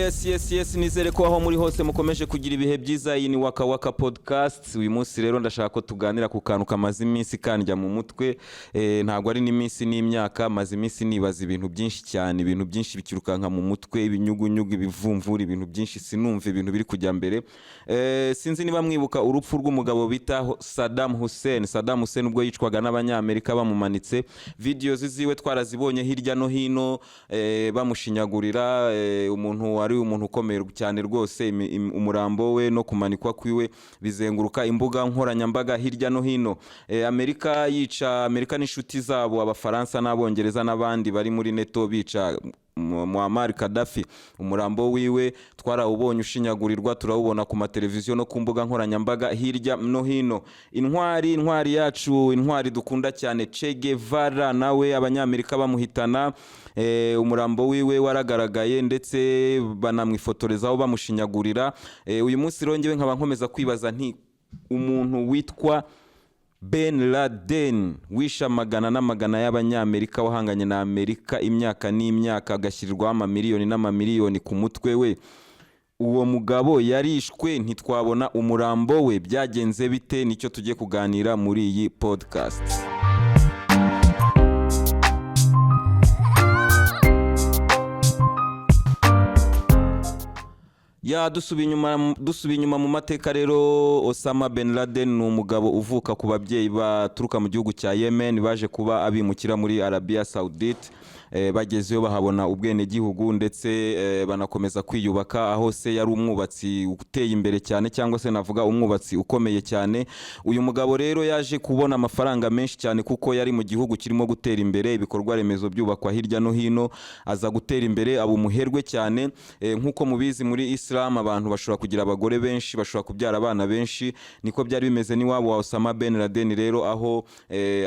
Yes, nizere ko aho muri hose mukomeje kugira ibihe byiza. Iyi ni Waka Waka Podcast. Uyu munsi rero ndashaka ko tuganira ku kantu kamaze iminsi kandya mu mutwe. Ntabwo ari n'iminsi n'imyaka, maze iminsi nibaza ibintu byinshi cyane, ibintu byinshi bikirukanka mu mutwe, ibinyugunyugu, ibivumvuri, ibintu byinshi, sinumva ibintu biri kujya mbere. Sinzi niba mwibuka urupfu rw'umugabo bita Saddam Hussein. Saddam Hussein ubwo yicwaga n'Abanyamerika bamumanitse, videos ziwe twarazibonye hirya no hino, bamushinyagurira. Umuntu wari umuntu ukomeye cyane rwose, umurambo we no kumanikwa kwiwe bizenguruka imbuga nkoranyambaga hirya no hino. Amerika yica, Amerika n'inshuti zabo Abafaransa n'Abongereza n'abandi bari muri NATO bica Muammar Gaddafi, umurambo wiwe twarawubonye ushinyagurirwa, turawubona ku mateleviziyo no ku mbuga nkoranyambaga hirya no hino. Intwari, intwari yacu, intwari dukunda cyane, Che Guevara, nawe Abanyamerika bamuhitana, umurambo wiwe waragaragaye ndetse banamwifotorezaho bamushinyagurira. Uyu munsi rero njyewe nkaba nkomeza kwibaza nti umuntu witwa Ben Laden wishe amagana n'amagana y'Abanyamerika, wahanganye na Amerika imyaka n'imyaka, agashyirirwaho amamiliyoni n'amamiliyoni ku mutwe we, uwo mugabo yarishwe ntitwabona umurambo we, byagenze bite? Nicyo tugiye kuganira muri iyi podcast. Ya, dusubiye inyuma mu mateka rero, Osama Ben Laden ni umugabo uvuka ku babyeyi baturuka mu gihugu cya Yemen, baje kuba abimukira muri Arabia Saudite. Bagezeyo bahabona ubwenegihugu ndetse banakomeza kwiyubaka, aho se yari umwubatsi uteye imbere cyane, cyangwa se navuga umwubatsi ukomeye cyane. Uyu mugabo rero yaje kubona amafaranga menshi cyane kuko yari mu gihugu kirimo gutera imbere, ibikorwa remezo byubakwa hirya no hino, aza gutera imbere aba umuherwe cyane. Nk'uko mubizi, muri Islam abantu bashobora kugira abagore benshi, bashobora kubyara abana benshi. Niko byari bimeze n'iwabo wa Osama Ben Laden rero, aho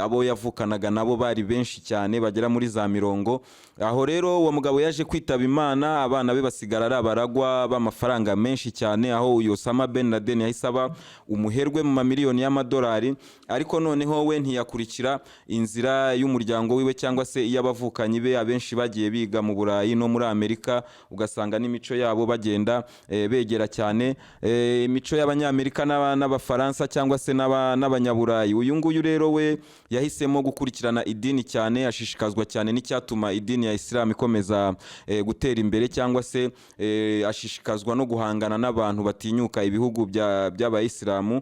abo yavukanaga nabo bari benshi cyane, bagera muri za 40. Aho rero uwo mugabo yaje kwitaba Imana, abana be basigara ari abaragwa b'amafaranga menshi cyane, aho uyu Osama Ben Laden yahise aba umuherwe mu mamiliyoni y'amadolari. Ariko noneho we ntiyakurikira inzira y'umuryango wiwe cyangwa se iy'abavukanyi be. Abenshi bagiye biga mu Burayi no muri Amerika, ugasanga n'imico yabo bagenda begera cyane imico y'Abanyamerika n'Abafaransa cyangwa se n'Abanyaburayi. Uyu nguyu rero we yahisemo gukurikirana idini cyane, ashishikazwa cyane n'icyatuma idini ya Islam ikomeza gutera imbere, cyangwa se ashishikazwa no guhangana n'abantu batinyuka ibihugu by'Abayisilamu.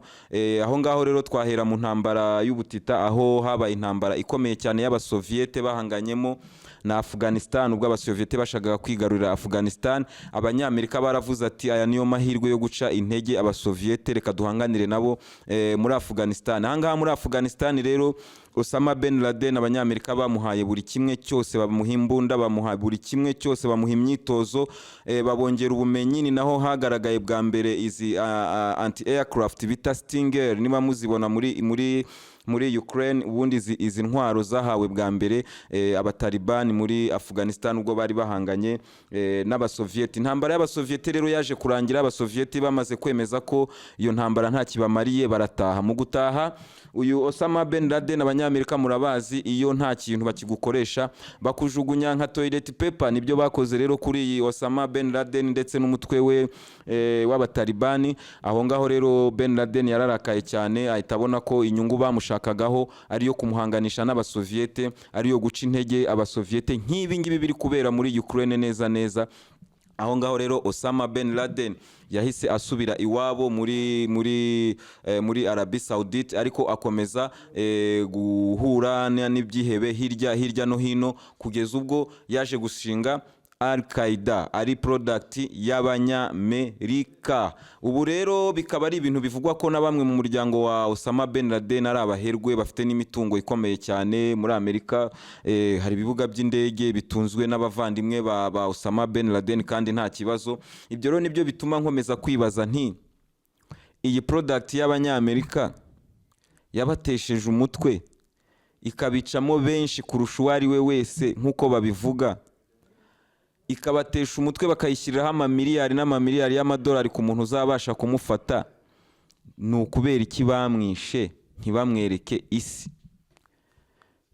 Aho ngaho rero twahera mu ntambara y'ubutita, aho habaye intambara ikomeye cyane y'Abasoviyete bahanganyemo na Afghanistan. Ubwo Abasoviyete bashakaga kwigarurira Afghanistan, Abanyamerika baravuze ati: "Aya niyo mahirwe yo guca intege Abasoviyete, reka duhanganire nabo muri Afghanistan." Ahangaha muri Afghanistan rero, Osama Ben Laden Abanyamerika bamuhaye buri kimwe cyose, bamuha imbunda, bamuha buri kimwe cyose, bamuha imyitozo, babongera ubumenyi. Ni naho hagaragaye bwa mbere izi anti aircraft bita Stinger, niba muzibona muri Ukraine. Ubundi izi ntwaro zahawe bwa mbere Abatalibani muri Afghanistan ubwo bari bahanganye n'Abasoviyeti. Intambara y'Abasoviyeti rero yaje kurangira Abasoviyeti bamaze kwemeza ko iyo ntambara nta kibamariye, barataha. Mu gutaha, uyu Osama Ben Laden, Abanyamerika murabazi, iyo nta kintu bakigukoresha bakujugunya nka toilet paper. Nibyo bakoze rero kuri iyi Osama Ben Laden ndetse n'umutwe we w'Abatalibani. Aho ngaho rero Ben Laden yararakaye cyane, ahita abona ko inyungu bamushakagaho ariyo kumuhanganisha n'Abasoviyete, ariyo guca intege Abasoviyete, nk'ibi ngibi biri kubera muri Ukraine neza neza. Aho ngaho rero Osama Ben Laden yahise asubira iwabo muri Arabie Saoudite, ariko akomeza guhura n'ibyihebe hirya no hino, kugeza ubwo yaje gushinga Al Qaeda, ari product y'Abanyamerika. Ubu rero bikaba ari ibintu bivugwa ko na bamwe mu muryango wa Osama Ben Laden ari abaherwe, bafite n'imitungo ikomeye cyane muri Amerika. Hari ibibuga by'indege bitunzwe n'abavandimwe ba Osama Ben Laden kandi nta kibazo. Ibyo rero nibyo bituma nkomeza kwibaza nti iyi product y'Abanyamerika yabatesheje umutwe, ikabicamo benshi kurusha uwo ari we wese nk'uko babivuga, ikabatesha umutwe, bakayishyiriraho amamiliyari n'amamiliyari y'amadolari ku muntu uzabasha kumufata, ni ukubera iki bamwishe ntibamwereke isi?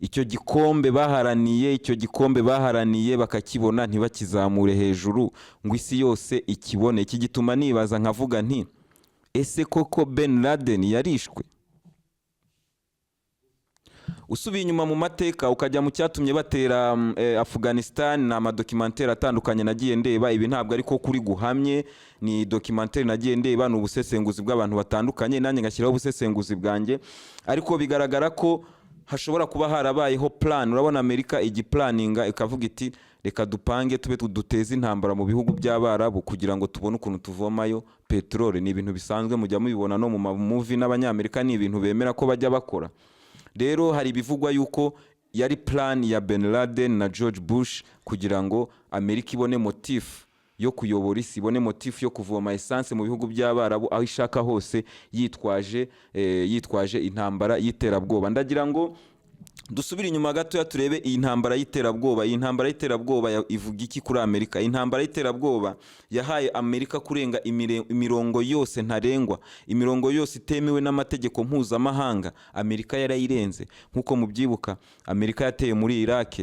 Icyo gikombe baharaniye bakakibona, ntibakizamure hejuru ngo isi yose ikibone. Iki gituma nibaza nkavuga nti: "Ese koko Ben Laden yarishwe?" Usubiye inyuma mu mateka, ukajya mu cyatumye batera Afghanistan, ni amadocumentary atandukanye nagiye ndeba. Ibi ntabwo ariko kuri guhamye, ni documentary nagiye ndeba, ni ubusesenguzi bw'abantu batandukanye, nanjye ngashyiraho ubusesenguzi bwanjye. Ariko bigaragara ko hashobora kuba harabayeho plan. Urabona Amerika igiplanninga, ikavuga iti: "Reka dupange, tube duteze intambara mu bihugu by'Abarabu kugira ngo tubone ukuntu tuvomayo peteroli." Ni ibintu bisanzwe, mujya mubibona no mu mamovie, n'Abanyamerika ni ibintu bemera ko bajya bakora. Rero hari ibivugwa yuko yari plan ya Ben Laden na George Bush kugira ngo Amerika ibone motif yo kuyobora isi, ibone motif yo kuvoma essence mu bihugu by'Abarabu aho ishaka hose, yitwaje intambara y'iterabwoba. Ndagira ngo dusubire inyuma gatoya, turebe iyi ntambara y'iterabwoba. Iyi ntambara y'iterabwoba ivuga iki kuri Amerika? Iyi ntambara y'iterabwoba yahaye Amerika kurenga imirongo yose ntarengwa, imirongo yose itemewe n'amategeko mpuzamahanga. Amerika yarayirenze. Nk'uko mubyibuka, Amerika yateye muri Iraq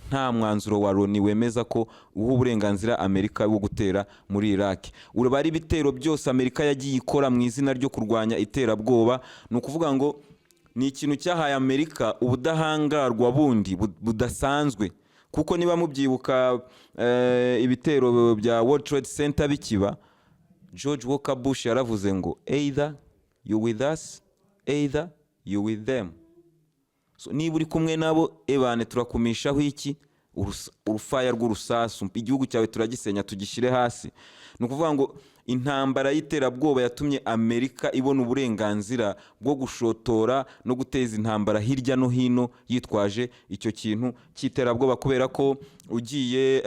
nta mwanzuro wa Loni wemeza ko uha uburenganzira Amerika wo gutera muri Iraq. Urabara ibitero byose Amerika yagiye ikora mu izina ryo kurwanya iterabwoba. Ni ukuvuga ngo ni ikintu cyahaye Amerika ubudahangarwa bundi budasanzwe, kuko niba mubyibuka, ibitero bya World Trade Center bikiba, George Walker Bush yaravuze ngo: "Either you with us, either you with them." So, niba uri kumwe nabo, ebane turakumishaho iki? Urufaya rw'urusasu, igihugu cyawe turagisenya tugishyire hasi. Ni ukuvuga ngo intambara y'iterabwoba yatumye Amerika ibona uburenganzira bwo gushotora no guteza intambara hirya no hino yitwaje icyo kintu cy'iterabwoba, kubera ko ugiye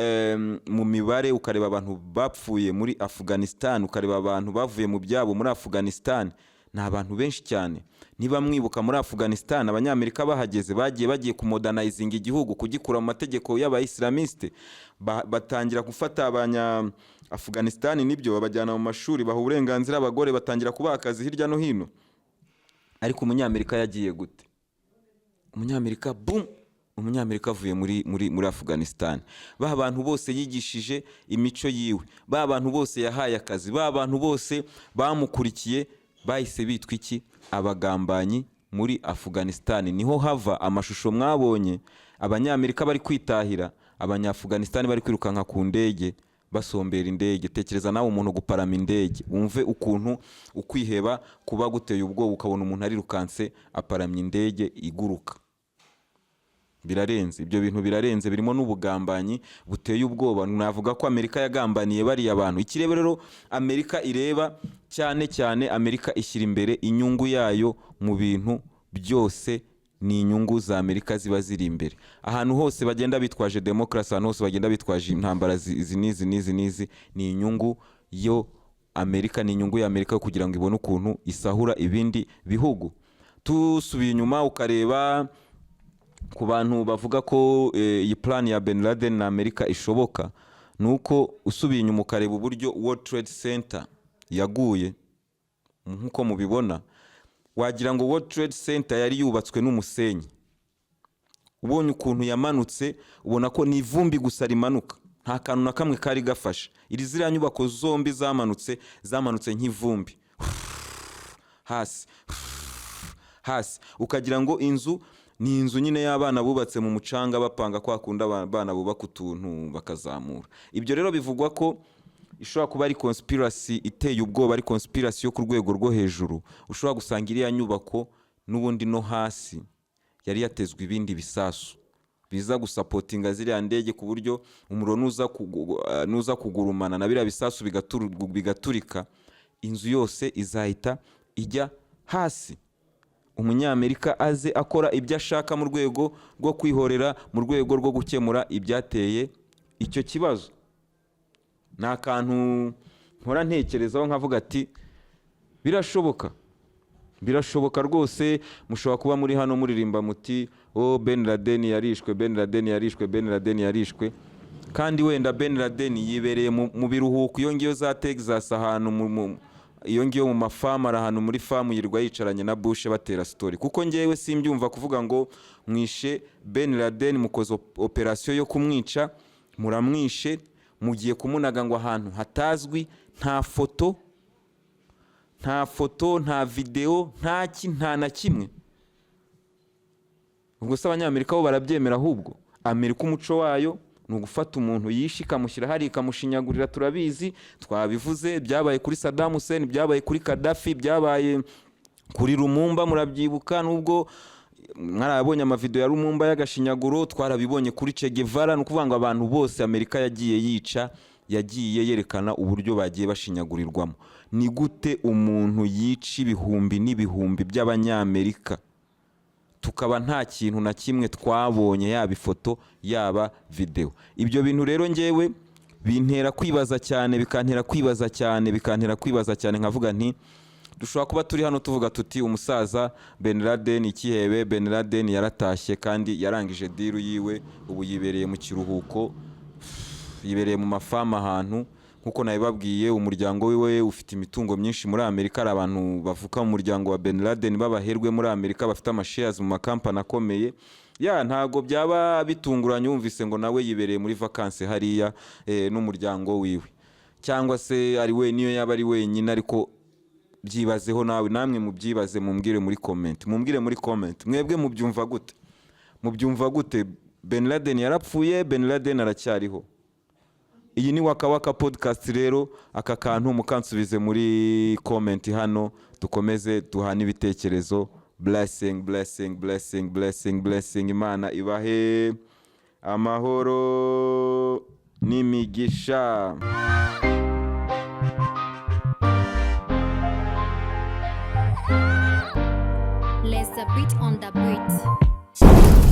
mu mibare, ukareba abantu bapfuye muri Afghanistan, ukareba abantu bavuye mu byabo muri Afghanistan, ni abantu benshi cyane. Niba mwibuka, muri Afghanistan Abanyamerika bahageze bagiye kumodernizinga igihugu, kugikura mu mategeko y'abayisilamiste. Batangira gufata abanya Afghanistan, nibyo, babajyana mu mashuri, baha uburenganzira abagore, batangira kubaha akazi hirya no hino. Ariko Umunyamerika yagiye gute? Umunyamerika, boom, Umunyamerika avuye muri Afghanistan, ba bantu bose yigishije imico yiwe, ba bantu bose yahaye akazi, ba bantu bose bamukurikiye, bahise bitwa iki? Abagambanyi muri Afghanistan. Niho hava amashusho mwabonye, Abanyamerika bari kwitahira, Abanyaafghanistan bari kwirukanka ku ndege, basombera indege. Tekereza nawe umuntu guparama indege, wumve ukuntu ukwiheba kuba guteye ubwoba, ukabona umuntu arirukanse aparamye indege iguruka. Birarenze, ibyo bintu birarenze, birimo n'ubugambanyi buteye ubwoba. Navuga ko Amerika yagambaniye bariya bantu. Ikirebe rero Amerika ireba cyane cyane, Amerika ishyira imbere inyungu yayo mu bintu byose. Ni inyungu za Amerika ziba ziri imbere. Ahantu hose bagenda bitwaje demokarasi, ahantu hose bagenda bitwaje intambara izi n'izi n'izi n'izi, ni inyungu yo Amerika, ni inyungu ya Amerika kugira ngo ibone ukuntu isahura ibindi bihugu. Tusubiye inyuma, ukareba ku bantu bavuga ko iyi plan ya Ben Laden na Amerika ishoboka, ni uko usubiye inyuma ukareba uburyo World Trade Center yaguye, nk'uko mubibona, wagira ngo World Trade Center yari yubatswe n'umusenyi. Ubonye ukuntu yamanutse, ubona ko ni ivumbi gusa rimanuka, nta kantu na kamwe kari gafashe. Iri ziriya nyubako zombi zamanutse nk'ivumbi hasi hasi, ukagira ngo inzu ni inzu nyine y'abana bubatse mu mucanga, bapanga kwa kundi abana bubaka utuntu bakazamura. Ibyo rero bivugwa ko ishobora kuba ari conspiracy iteye ubwoba, ari conspiracy yo ku rwego rwo hejuru. Ushobora gusanga iriya nyubako n'ubundi no hasi yari yatezwe ibindi bisasu biza gusupportinga ziriya ndege, ku buryo umuriro nuza kugurumana na biriya bisasu bigaturika, inzu yose izahita ijya hasi. Umunyamerika aze akora ibyo ashaka mu rwego rwo kwihorera, mu rwego rwo gukemura ibyateye icyo kibazo. Ni akantu mpora ntekerezaho nkavuga ati: "Birashoboka, birashoboka rwose." Mushobora kuba muri hano muririmba muti: "Oh, Ben Laden yarishwe, Ben Laden yarishwe, Ben Laden yarishwe," kandi wenda Ben Laden yibereye mu biruhuko iyo ngiyo za Texas, ahantu Iyo ngiyo mu mafamu, ari ahantu muri famu, yirirwa yicaranye na Bush batera story. Kuko ngewe simbyumva kuvuga ngo mwishe Ben Laden, mukoze operasiyo yo kumwica, muramwishe, mugiye kumunaga ngo ahantu hatazwi, nta foto, nta foto, nta videwo, nta na kimwe. Ubwo se Abanyamerika bo barabyemera? Ahubwo Amerika umuco wayo ni ugufata umuntu yishe ikamushyira hariya, ikamushinyagurira. Turabizi, twabivuze, byabaye kuri Saddam Hussein, byabaye kuri Gaddafi, byabaye kuri Lumumba, murabyibuka, nubwo mwarabonye amavidewo ya Lumumba y'agashinyaguro. Twarabibonye kuri Che Guevara. Ni ukuvuga ngo abantu bose Amerika yagiye yica, yagiye yerekana uburyo bagiye bashinyagurirwamo. Ni gute umuntu yica ibihumbi n'ibihumbi by'Abanyamerika, tukaba nta kintu na kimwe twabonye, yaba ifoto, yaba videwo? Ibyo bintu rero ngewe bintera kwibaza cyane, bikantera kwibaza cyane, bikantera kwibaza cyane, nkavuga nti dushobora kuba turi hano tuvuga tuti umusaza Ben Laden, ikihebe Ben Laden, yaratashye kandi yarangije deal yiwe, ubu yibereye mu kiruhuko, yibereye mu mafamu ahantu. Nk'uko nabibabwiye, umuryango wiwe ufite imitungo myinshi muri Amerika. Hari abantu bavuka mu muryango wa Ben Laden b'abaherwe muri Amerika, bafite amashares mu makampani akomeye. Ya, ntago byaba bitunguranye wumvise ngo nawe yibereye muri vacances hariya n'umuryango wiwe, cyangwa se ari we, niyo yaba ari wenyine. Ariko byibazeho nawe, namwe mubyibaze, mumbwire muri comment, mumbwire muri comment, mwebwe mubyumva gute? Mubyumva gute? Ben Laden yarapfuye? Ben Laden aracyariho? Iyi ni Waka Waka Podcast. Rero aka kantu mukansubize muri comment hano, dukomeze duhane ibitekerezo. Blessing, blessing, blessing, blessing, blessing. Imana ibahe amahoro n'imigisha. Let's the beat on the beat.